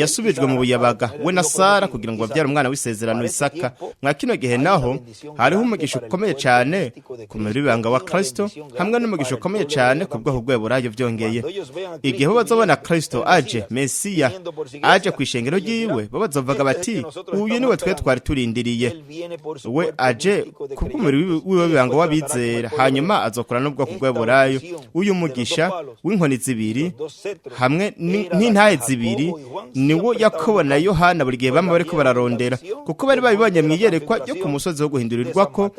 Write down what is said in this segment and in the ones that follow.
Yasubijwe mu buyabaga we na Sara kugira ngo babyare umwana w'isezerano Isaka. Mwa kino gihe naho hariho umugisha ukomeye cyane ku mubiri w'ibanga wa Kristo, hamwe n'umugisha ukomeye cyane ku bwoko bw'Eburayo. Byongeye, igihe bo bazobona Kristo aje, Mesiya aje ku ishengero ryiwe, bo bazovuga bati: "Uyu niwe twe twari turindiriye." We aje ku bw'umubiri wiwe w'ibanga w'abizera, hanyuma azokora n'ubwoko bw'Eburayo. Uyu mugisha w'inkoni zibiri hamwe n'intahe zibiri niwo Yakobo na Yohana buri gihe bamwe bariko bararondera, kuko bari babibonye mu iyerekwa ryo ku musozi wo guhindurirwako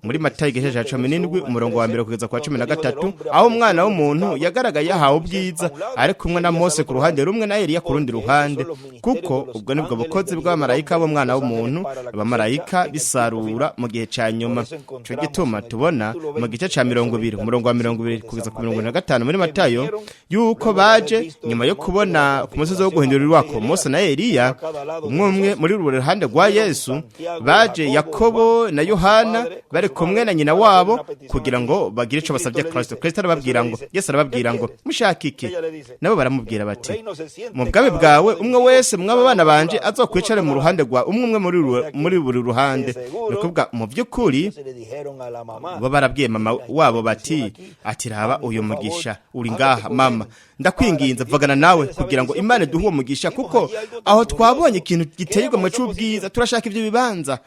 muri Matayo igice ca 17, umurongo wa 1 kugeza kwa 13, aho umwana w'umuntu yagaragaye yahawe ubwiza, ari kumwe na Mose ku ruhande rumwe na Eliya ku rundi ruhande, kuko ubwo nibwo bukozi bw'abamarayika b'umwana w'umuntu, abamarayika bisarura mu gihe ca nyuma. Ico gituma tubona mu gice ca 20, umurongo wa 20 kugeza ku 25 muri Matayo, yuko baje nyuma yo kubona ku musozi wo guhindurirwako Mose na Eliya, umwe umwe muri buri ruhande rwa Yesu, baje Yakobo na Yohana bari kumwe na nyina wabo kugira ngo bagire ico basabye Kristo. Kristo arababwira ngo, Yesu arababwira ngo: "Mushaka iki?" Nabo baramubwira bati: "Mu bwami bwawe, umwe wese mw'abo bana banje azokwicare mu ruhande rwa umwe umwe muri buri ruhande." Ni ukuvuga, mu by'ukuri bo barabwiye mama wabo bati ati: "Raba, uyu mugisha uri ngaha, mama, ndakwinginze vugana nawe kugira ngo Imana iduhe uwo mugisha, kuko aho twabonye ikintu giteye igomwe c'ubwiza, turashaka ibyo bibanza."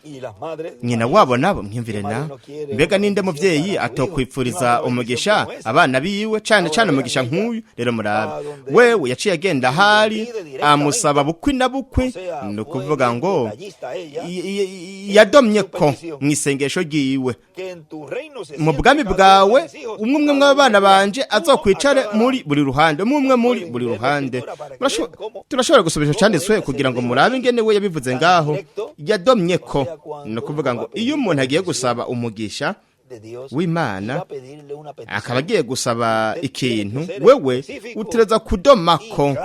Nyina wabo nabo, mwiyumvire nawe, mbega ninde muvyeyi atokwipfuriza umugisha abana biwe, cane cane umugisha nk'uyu? Rero murabe, wewe yaciye agenda ahari amusaba bukwi na bukwi. Ni ukuvuga ngo yadomye ko mu isengesho ryiwe: "Mu bwami bwawe, umwe umwe mw'abana banje azokwicare muri buri ruhande, umwe umwe muri buri ruhande." Turashobora gusoma ico canditswe kugira ngo murabe ingene we yabivuze ngaho, yadomye ko. Ni ukuvuga ngo iyo umuntu agiye gusaba umugisha w'Imana, akaba agiye gusaba ikintu, wewe utereza kudomako,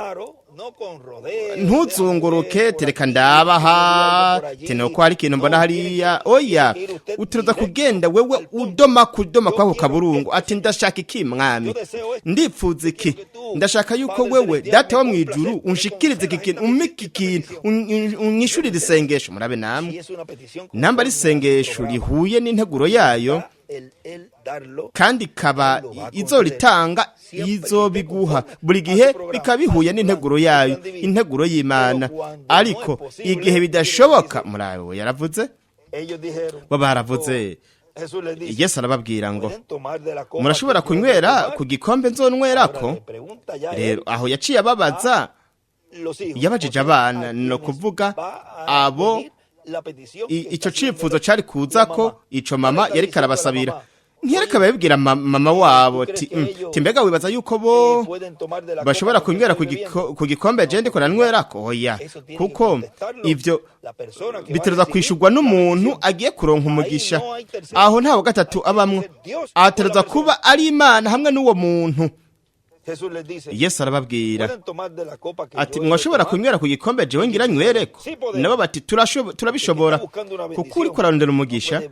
ntuzunguruke, tereka ndabaha tene ko hari ikintu mbona hariya. Oya, utereza kugenda wewe udoma, kudoma kwako kaburungu, ati: "Ndashaka iki, Mwami? Ndipfuza iki? Ndashaka yuko wewe Data wo mwijuru unshikirize iki kintu, umike ikintu, unyishurire isengesho." Murabe namwe, namba ari isengesho rihuye n'integuro yayo kandi ikaba izoritanga, izobiguha buri gihe, bikaba bihuye n'integuro yayo, integuro y'Imana. Ariko igihe bidashoboka, murabe, yaravuze, bo baravuze, Yesu arababwira ngo: "Murashobora kunywera ku gikombe nzonwerako?" Rero aho yaciye ababaza, yabajije abana, ni ukuvuga abo ico cifuzo cari kuza ko ico mama yariko arabasabira. Ntiyariko ababwira mama wabo ti: "Mbega wibaza yuko bo bashobora kunywera ku gikombe je ndiko nanywerako?" Oya, kuko ivyo bitereza kwishurwa n'umuntu agiye kuronka umugisha. Aho ntawe gatatu abamwo, atereza kuba ari Imana hamwe n'uwo muntu. Yesu arababwira ati: "Mwashobora kunywera ku gikombe jewe ngira nywereko?" Nabo bati: "Turabishobora." Kuko uriko ararondera umugisha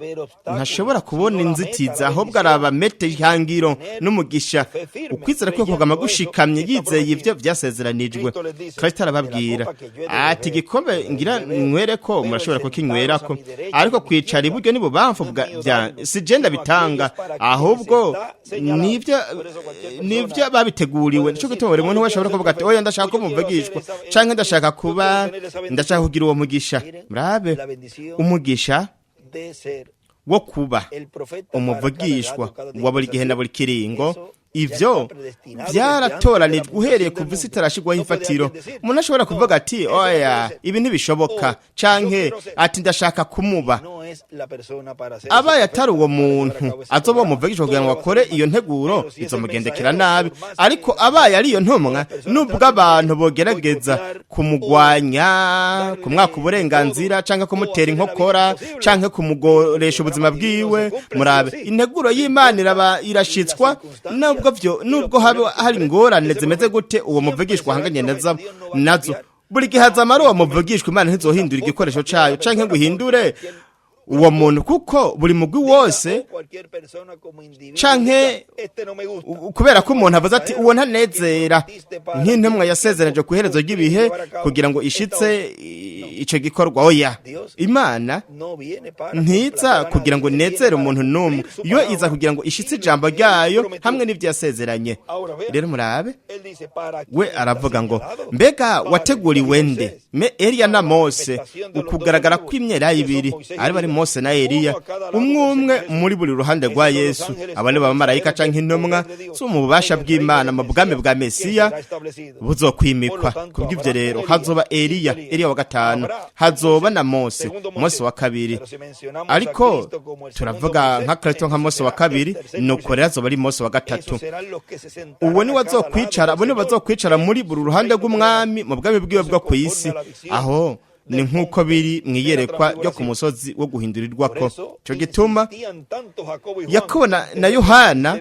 ntashobora kubona inzitizi, ahubwo araba mete ihangiro n'umugisha. Ukwizera kwe kugama gushikamye, yizeye ivyo vyasezeranijwe. Kristo arababwira ati: "Igikombe ngira nywereko murashobora kukinywerako, ariko kwicara iburyo n'ibubamfu bya si je ndabitanga, ahubwo nivyo babiteguriwe." Nico gituma buri muntu wese ashobora kuvuga ati: "Oya, ndashaka ko muvugishwa, canke ndashaka kuba, ndashaka kugira uwo mugisha." Murabe, umugisha wo kuba umuvugishwa wa buri gihe na buri kiringo, ivyo vyaratoranijwe uhereye kuva isi itarashirwaho ifatiro. Umuntu ashobora kuvuga ati: "Oya, ibi ntibishoboka," canke ati: "Ndashaka kumuba." Abaye atari uwo muntu azoba umuvugishwa kugira ngo akore iyo nteguro, bizomugendekera nabi. Ariko abaye ari iyo ntumwa, nubwo abantu bogerageza kumugwanya, kumwaka uburenganzira, canke kumutera inkokora, canke kumugoresha ubuzima bwiwe, murabe, integuro y'Imana iraba irashitswa, nubwo vyo nubwo haba hari ingorane zimeze gute uwo muvugishwa ahanganye nazo. Buri gihe azama ari uwo muvugishwa. Imana ntizohindura igikoresho cayo canke ngo ihindure Uwo muntu, kuko buri mugwi wose canke kubera ko umuntu avuze ati: "Uwo ntanezera", nk'intumwa yasezereje ku iherezo ry'ibihe kugira ngo ishitse ico gikorwa. Oya, Imana ntiza kugira ngo inezere umuntu n'umwe, yo iza kugira ngo ishitse ijambo ryayo hamwe n'ibyo yasezeranye. Rero murabe, we aravuga ngo: "Mbega wateguriwe nde?" Me Eliya na Mose, ukugaragara kw'imyera ibiri, ari bari Mose na Eliya, umwe umwe muri buri ruhande rwa Yesu. Abo ni abamarayika canke intumwa zo mu bubasha bw'Imana mu bwami bwa Mesiya buzokwimikwa. Kubw'ivyo rero hazoba Eliya, Eliya wa gatanu, hazoba na Mose, Mose wa kabiri. Ariko turavuga nka Kristo nka Mose wa kabiri, nuko rero azoba ari Mose wa gatatu. Uwo ni wazokwicara, abo ni bazokwicara muri buri ruhande rw'umwami mu bwami bwiwe bwo ku isi. Aho ni nk'uko biri mu iyerekwa ryo ku musozi wo guhindurirwako. Cyo gituma Yakobo na Yohana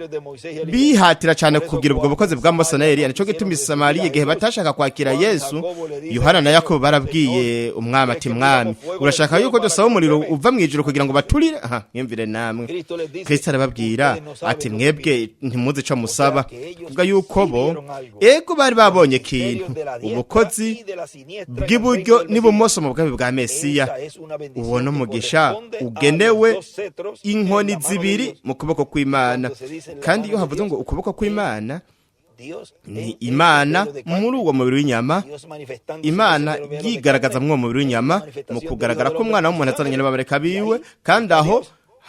bihatira cyane kugira ubwo bukozi bwa Mose na Eliya. Nicyo gituma Isamariya, igihe batashaka kwakira Yesu, Yohana na Yakobo barabwiye umwami ati: "Mwami, urashaka yuko dusaba umuriro uva mu ijuru kugira ngo baturire?" Aha mwumvire namwe, Kristo arababwira ati: "Mwebwe ntimuzi ico musaba." Kuvuga yuko bo ego bari babonye ikintu, ubukozi bw'iburyo n'ibumoso mu bwami bwa Mesiya. Uwo n'umugisha ugenewe inkoni zibiri mu kuboko kw'Imana. Kandi iyo havuze ngo ukuboko kw'Imana, ni Imana muri uwo mubiri w'inyama, Imana yigaragaza muri uwo mubiri w'inyama mu kugaragara ko umwana w'umuntu azananye n'abamarayika biwe. Kandi aho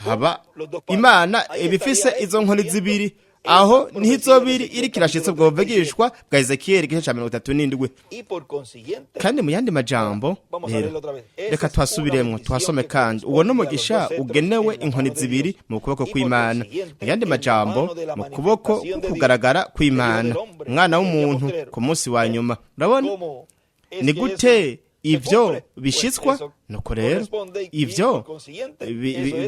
haba Imana ibifise izo nkoni zibiri, aho niho izobiri iriko irashitse ubwo buvugishwa bwa Ezekiyeli igice ca 37. Kandi mu yandi majambo rero, reka tuhasubiremwo tuhasome. Kandi uwo n'umugisha ugenewe inkoni zibiri mu kuboko kw'Imana, mu yandi majambo mu kuboko kugaragara kw'Imana, umwana w'umuntu ku munsi wa nyuma. Urabona ni gute ivyo bishitswa? Nuko rero ivyo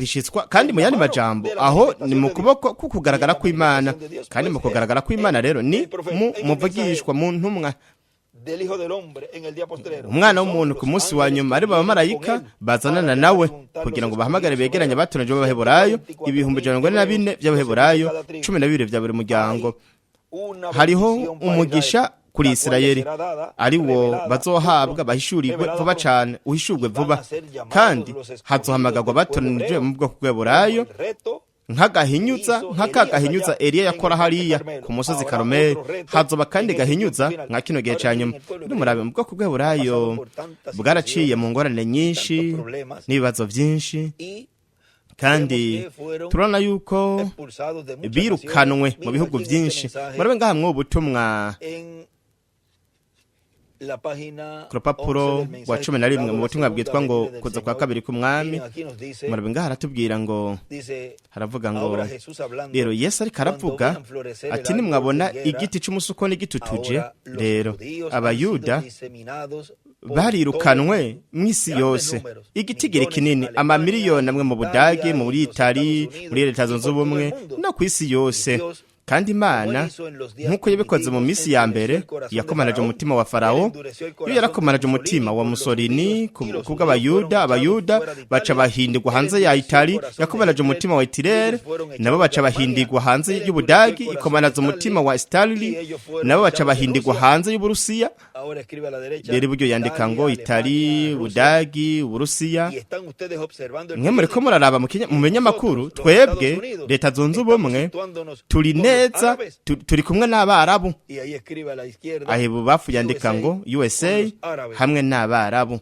bishitswa, kandi mu yandi majambo aho ni mu kuboko kukugaragara kw'Imana. Kandi mu kugaragara kw'Imana rero ni mu muvugishwa, mu ntumwa, umwana w'umuntu ku munsi wa nyuma, ari abamarayika bazanana nawe kugira ngo bahamagare begeranye abatoranijwe b'Abaheburayo, 144,000 by'Abaheburayo, 12 bya buri muryango. Hariho umugisha kuri Isirayeli, ari wo bazohabwa, bahishurirwe vuba cane, uhishurwe vuba. Kandi hazohamagarwa batoranijwe mu bwoko bw'Eburayo nk'agahinyuza, nk'akagahinyuza Eliya yakora hariya ku musozi Karumeli. Hazoba kandi gahinyuza nka kino gihe ca nyuma. Murabe, mu bwoko bw'Eburayo bwaraciye mu ngorane nyinshi n'ibibazo vyinshi, kandi turabona yuko birukanwe mu bihugu byinshi. Murabe ngaha mw'ubu butumwa ku rupapuro rwa 11 mu butumwa bwitwa ngo Kuza kwa Kabiri k'Umwami. Murabe ngaha, haratubwira ngo, haravuga ngo: "Rero Yesu ariko aravuga ati: 'Nimwabona igiti c'umusukoni gitutuje.'" Rero Abayuda barirukanwe mw'isi yose, igitigiri kinini, amamiliyoni amwe mu Budage, muri Itali, muri Leta Zunze Ubumwe no ku isi yose. Kandi Imana, nk'uko yabikoze mu minsi ya mbere, yakomanaje umutima wa Farawo, iyo yarakomanaje umutima wa Musolini kubw'Abayuda, Abayuda baca bahindirwa hanze ya Itali. Yakomanaje umutima wa Hitilere, nabo baca bahindirwa hanze y'Ubudagi. Ikomanaza umutima wa Stalin, nabo baca bahindirwa hanze y'Uburusiya. Rero iburyo yandika ngo Itali, Budagi, Uburusiya. Mwe muriko muraraba mu binyamakuru, twebwe Leta Zunze Ubumwe turi neza, turi kumwe n'Abarabu. Aho ibubafu yandika ngo USA hamwe n'Abarabu.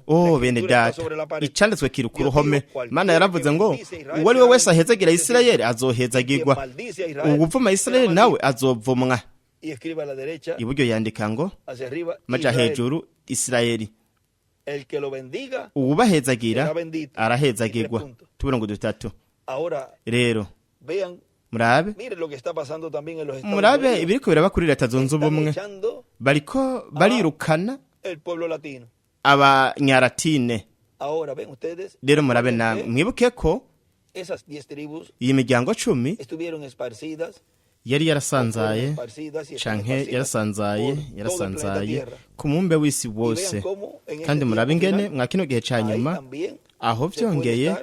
Oh bene data, icanditswe kiri ku ruhome. Mana yaravuze ngo: "Uwo ari we wese ahezagira Isirayeli azohezagirwa, uwuvuma Isirayeli nawe azovumwa." Iburyo yandika ngo maja hejuru: Isirayeli, uwubahezagira arahezagirwa. Tuburongo dutatu. Rero murabe, murabe ibiriko biraba kuri Leta Zunze Ubumwe. Bariko barirukana Abanyaratine. Rero murabe namwe, mwibuke ko iyi miryango 10 Yari o fueron yarasanzaye esparcidas y están canke esparcidas yarasanzaye por todo el planeta yarasanzaye Tierra. ku mumbe w'isi Y wose. vean cómo en este Kandi murabe tiempo ingene final, mwa kino gihe ca ahí nyuma también aho se puede vyongeye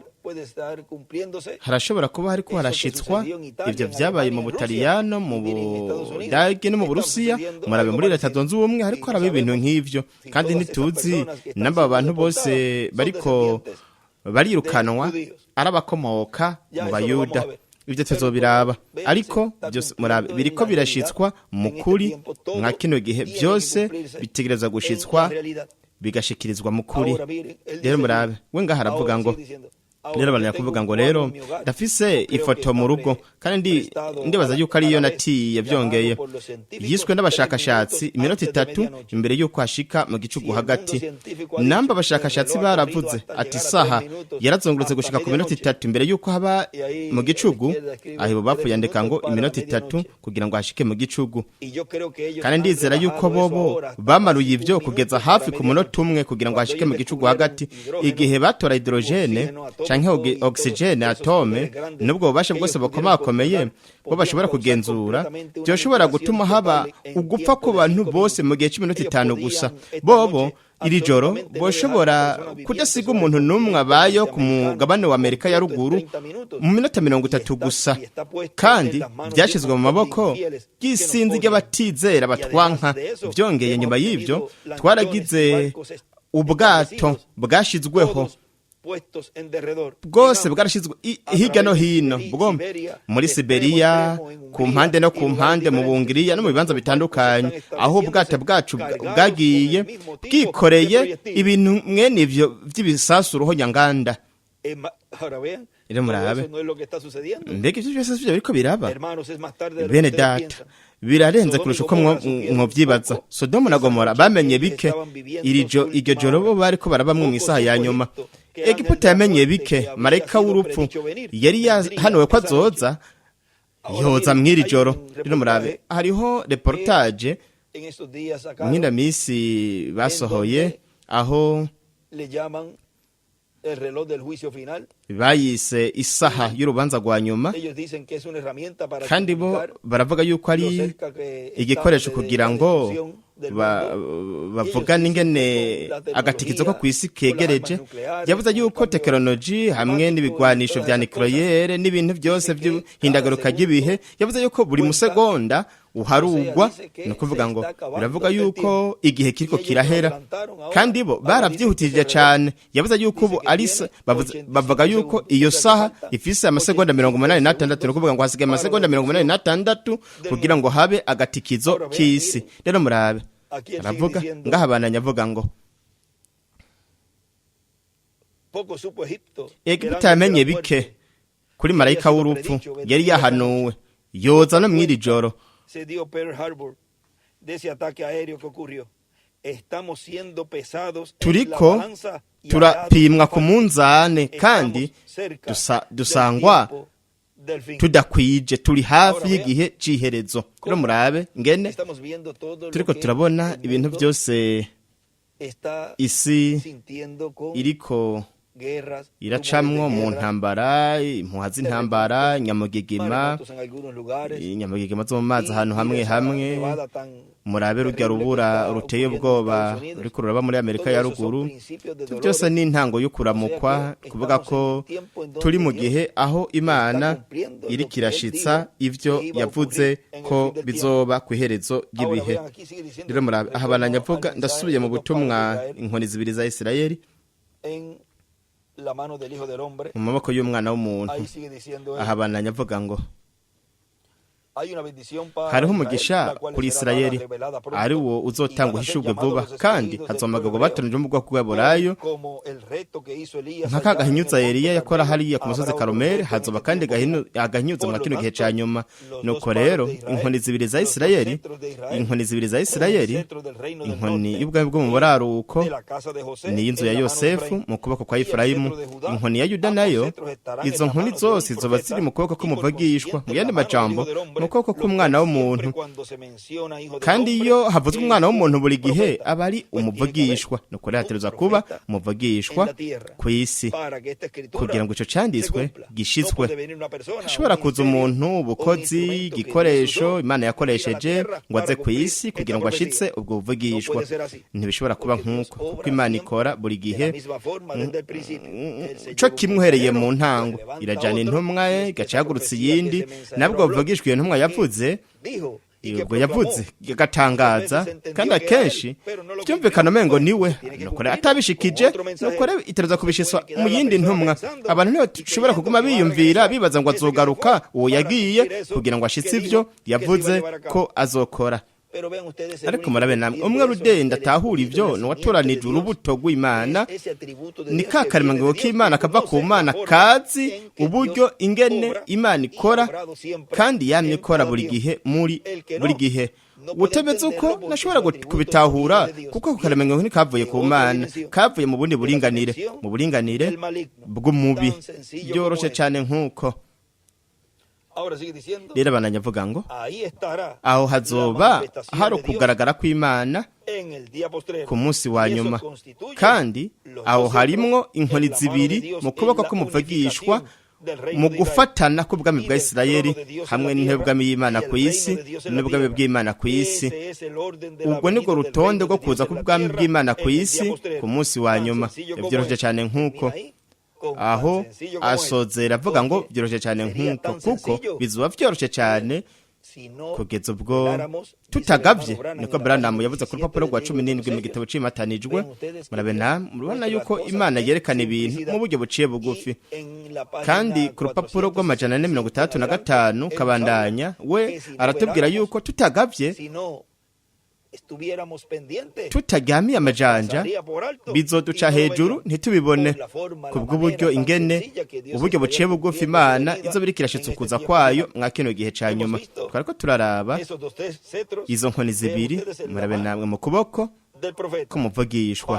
estar cumpliéndose harashobora kuba hariko eso que harashitswa sucedió en Italia, ivyo en vyabaye Alemania, mu en Rusia, Butaliyano, mu y miren, en Estados Unidos Budage no mu está Burusiya. sucediendo Murabe algo muri Leta parecido. Zunze Ubumwe Y hariko no haraba ibintu sabemos nk'ivyo, si kandi todas esas ntituzi personas que están namba abo siendo bantu bose deportadas son bariko descendientes de barirukanwa judíos. ari abakomoka Ya mu eso lo vamos Bayuda. a ver. Ivyo Pero tuzobiraba, como ven, se ariko está byose murabe cumpliendo en biriko la realidad birashitswa mu en este kuri tiempo todo mwa kino gihe tiene que byose cumplirse bitegerezwa en gushitswa la realidad. bigashikirizwa mu kuri. Ahora miren, él Rero dice murabe aquí, we ngaha aravuga ahora ngo sigue diciendo, ahora rero yo bananya tengo kuvuga un ngo cuadro rero en mi hogar, ndafise creo que ifoto está mu rugo kandi prestado ndibaza yuko a ariyo la vez, natiye llamado byongeye por los científicos yiswe 3 n'abashakashatsi minutos iminota antes de 3 medianoche. imbere yuko hashika mu gicugu Si el mundo hagati. científico ha Namba dicho que el abashakashatsi reloj ha corrido baravuze hasta ati llegar a isaha 3 minutos yarazungurutse hasta gushika ku minota medianoche. 3 imbere yuko haba Y ahí mu a la gicugu, izquierda escribe aho ibubamfu 3 yandika ngo minutos para la iminota 3 medianoche. kugira ngo hashike mu gicugu. Y yo creo que ellos Kandi han ndizera yuko rebajado eso bobo ahora hasta bamaruye casi ivyo un kugeza minuto para hafi ku munota medianoche. umwe kugira ngo Cuando hashike ellos mu gicugu descubrieron hagati. hidrógeno, Igihe batora hidrogene oxígeno canke atómico y todos oxygene esos atome poderes grandes n'ubwo bubasha que bwose ellos pudieron bukomakomeye controlar, bo podían bashobora causar kugenzura, completamente una vyoshobora aniquilación gutuma haba total en ugupfa tiempo ku de bantu 5 bose minutos. mu gihe c'iminota Ellos 5 gusa. podían esta Bobo noche iri joro absolutamente no dejar boshobora personas vivientes kudasiga sobre el umuntu n'umwe continente abayo ku norteamericano mugabane wa Amerika ya completo en ruguru 30 minutos. mu minota mirongo Y itatu está, gusa. y está puesto en Kandi las manos de un vyashizwe mu montón de maboko infieles que nos y'isinzi odian. ry'abatizera Y además batwanka. de eso, Vyongeye hemos nyuma y'ivyo obtenido lanchones y twaragize barcos ubwato establecidos, bwashizweho todos puestos en derredor, en bwose amplio, bwarashizwe a hirya no través de hino bwo Siberia, muri de extremo a Siberiya, extremo, en ku Hungría mpande no y ku lugares mpande, mu diferentes. Bungiriya no mu bibanza Nuestros barcos bitandukanye, están aho ubwato estableciéndose bwacu cargados con bwagiye el mismo tipo de bwikoreye proyectiles. ibintu mwene ivyo vy'ibisasu ruhonyanganda. Ahora vean, Rero todo murabe eso no es lo que está sucediendo. mbega ivyo vyose sivyo biriko biraba. Hermanos, es más tarde de lo que Bene ustedes data, piensan. birarenze Sodoma y kurusha uko Gomorra supieron mwovyibaza. poco Sodomu na esa Gomora noche que bamenye ellos bike estaban viviendo iri su iryo última joro bo hora. bariko barabamwo Poco mw'isaha ya supo nyuma. Egipto que el ángel Egiputa de la yamenye muerte bike que habría marayika sido w'urupfu predicho venir yari vendría yahanuwe ko esa noche. azoza Ahora yoza miren, mw'iri hay joro. un Rero murabe reportaje hariho que reportage en estos días mw'ino sacaron misi en basohoye donde aho le llaman el reloj del juicio final. bayise isaha y'urubanza rwa nyuma. Ellos dicen que es una herramienta para Kandi bo comunicar baravuga yuko lo ari cerca que estamos igikoresho de kugira la ngo destrucción del mundo. Y ellos bavugane dicen que ingene con la agatikizo ko tecnología, kw'isi con las armas kegereje. nucleares, Yavuze con el yuko cambio tekinoloji hamwe climático y n'ibigwanisho todas vya esas cosas, nucleaire n'ibintu byose dice que cada vy'ihindagaruka ry'ibihe, segundo yavuze yuko buri cuenta. musegonda O sea, uharugwa. dice Ni que se ukuvuga ngo está acabando biravuga el yuko tiempo. igihe Y kiriko ellos lo kirahera, adelantaron ahora. kandi bo Ahora dicen que ese baravyihutije reloj cane. Yavuze yuko dice ubu que ari tiene bavuga 85 yuko segundos, iyo o sea que saha faltan ifise amasegonda mirongo 85 umunani n'atandatu, ni segundos ukuvuga ngo hasigaye para la amasegonda mirongo umunani destrucción n'atandatu del kugira ngo mundo. habe agatikizo Ahora vean, k'isi. miren, Rero murabe aquí él sigue aravuga diciendo, ngaha abananya avuga ngo poco supo Egipto que el Egiputa ángel de yamenye la bike muerte kuri que había marayika sido w'urupfu predicho yari vendría esa noche. yahanuwe yoza no mw'iri Cuenta joro. se dio Pearl Harbor de ese ataque aéreo que ocurrió. Estamos siendo pesados en la Turiko balanza y hallados turapimwa ku faltos. munzane kandi Estamos cerca del dusangwa tiempo del fin. tudakwije, turi hafi Ahora vean y'igihe c'iherezo. Rero cómo murabe ngene estamos viendo todo lo turiko que turabona el ibintu mundo byose está isi sintiendo con iriko guerras, rumores iracamwo de mu guerra, ntambara, impuha z'intambara, terremotos, nyamugigima, maremotos en algunos lugares inyamugigima zo mu mazi y ahantu hamwe esa hamwe. nevada tan Murabe rurya terrible que rubura está ruteye ocurriendo en ubwoba Estados Unidos. ruriko ruraba muri Amerika Todo ya eso son ruguru. principios de Ivyo byose dolores. ni intango O sea y'ukuramukwa, que kuvuga estamos en ko el tiempo en turi donde mu Dios gihe aho está Imana cumpliendo lo iriko que Él irashitsa dijo ivyo que iba a yavuze ocurrir en el ko fin del tiempo. bizoba kw'iherezo Ahora ry'ibihe. vean, aquí sigue diciendo, Rero murabe aha abananya retorno avuga al mensaje ndasubiye de mu los dos palos de butumwa Israel inkoni zibiri za Isirayeli en la mano del Hijo del Hombre. mu maboko y'umwana w'umuntu. Ahí sigue diciendo él, Aha abananya avuga ngo hay una bendición para hariho Israel, umugisha la cual kuri será dada, Isirayeli revelada ari pronto, wo y uzotanga van a ser uhishurwe llamados vuba, los kandi escogidos del pueblo hazohamagagwa hebreo, batoranijwe mu bwoko bw'Abaheburayo. como el reto que hizo Elías Nka ka allá en el gahinyuza monte Eliya yakora Carmelo, hariya ku musozi habrá otro Karumeli, reto en hazoba este kandi tiempo final. agahinyuza Por mwa lo kino gihe tanto, ca nyuma. los dos Nuko palos rero de Israel, inkoni zibiri za los dos Isirayeli, cetros de Israel, inkoni zibiri za el Isirayeli, cetro del reino del inkoni norte y'ubwami bwo mu es buraruko de la casa de José ni y'inzu en ya la mano de Yosefu Efraín, mu kuboko kwa y el Efurayimu, cetro de Judá, inkoni ya Yuda ambos nayo cetros estarán en izo la nkoni mano de un zose zoba ziri profeta mu kuboko y por k'umuvagishwa. consiguiente Mu en la yandi mano del majambo Hijo del Hombre. mu kuboko k'umwana w'umuntu. Kandi iyo havuzwe umwana w'umuntu, buri gihe aba ari umuvugishwa. Ni ukuri hategerezwa kuba umuvugishwa ku isi kugira ngo ico canditswe gishitswe. Hashobora kuza umuntu, ubukozi, igikoresho Imana yakoresheje ngo aze ku isi kugira ngo ashitse ubwo buvugishwa. Ntibishobora kuba nk'uko, kuko Imana ikora buri gihe co kimwe uhereye mu ntango. Irajana intumwa ye, igaca ihagurutsa iyindi. Nabwo buvugishwa iyo ntumwa yavuze, ubwo yavuze agatangaza, kandi akenshi byumvikana umengo niwe, nukore atabishikije, nukore itereza kubishiswa mu yindi ntumwa. Abantu ntibashobora kuguma biyumvira, bibaza ngo azogaruka uwo yagiye kugira ngo ashitse ivyo yavuze ko azokora. Ariko murabe namwe, umwe rudenda atahura ivyo ni uwatoranije urubuto rw'Imana, ni ka karemangingo k'Imana kava ku Mana, kazi uburyo ingene Imana ikora, kandi yamye ikora buri gihe, muri buri gihe. Utameze uko nashobora kubitahura, kuko ako karemangingo ntikavuye ku Mana, kavuye mu bundi buringanire, mu buringanire bw'umubi. Byoroshe cyane nk'uko. Rero abananya avuga ngo aho hazoba hari ukugaragara kw'Imana ku munsi wa nyuma, kandi aho harimwo inkoni zibiri mu kuboko k'umuvugishwa, mu gufatana k'ubwami bwa Isirayeli hamwe n'intebe bwami y'Imana ku isi n'ubwami bw'Imana ku isi. Ubwo nibwo rutonde rwo kuza k'ubwami bw'Imana ku isi ku munsi wa nyuma. Byoroshye cyane nk'uko. Aho asozera avuga ngo byoroshye cyane nk'uko, kuko bizuba byoroshye cyane kugeza ubwo tutagabye. Niko Branham yavuze ku rupapuro rwa 17 mu gitabo cimatanijwe. Murabe namwe, murabona yuko Imana yerekana ibintu mu buryo buciye bugufi. Kandi ku rupapuro rw'465 kabandanya, we aratubwira yuko tutagabye, tutaryamiye amajanja, bizoduca hejuru ntitubibone, kubw'uburyo ingene uburyo buciye bugufi Imana izo biriko irashitsa ukuza kwayo mwa kino gihe ca nyuma. Twariko turaraba izo nkoni zibiri, murabe namwe, mu kuboko k'umuvugishwa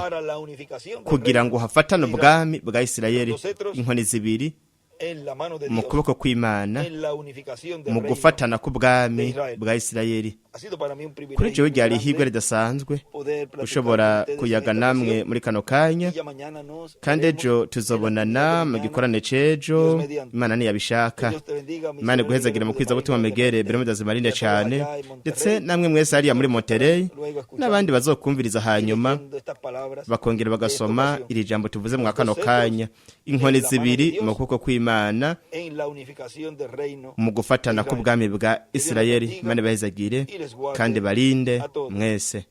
kugira ngo hafatane ubwami bwa Isirayeli, inkoni zibiri mu kuboko kw'Imana mu gufatana k'ubwami bwa Isirayeli. Kuri jewe ryari ihirwe ridasanzwe gushobora kuyaga namwe muri kano kanya, kandi ejo tuzobonana mu gikorane c'ejo, Imana ntiyabishaka. Imana iguhezagira mu kwiza butumwa megere Bermuda Marinde cyane, ndetse namwe mwese hariya muri Monterey n'abandi bazokumviriza hanyuma bakongera bagasoma iri jambo tuvuze mwa kano kanya: inkoni zibiri mu kuboko kw'Imana mu gufatana k'ubwami bwa Isirayeli. Imana ibahezagire kandi barinde mwese.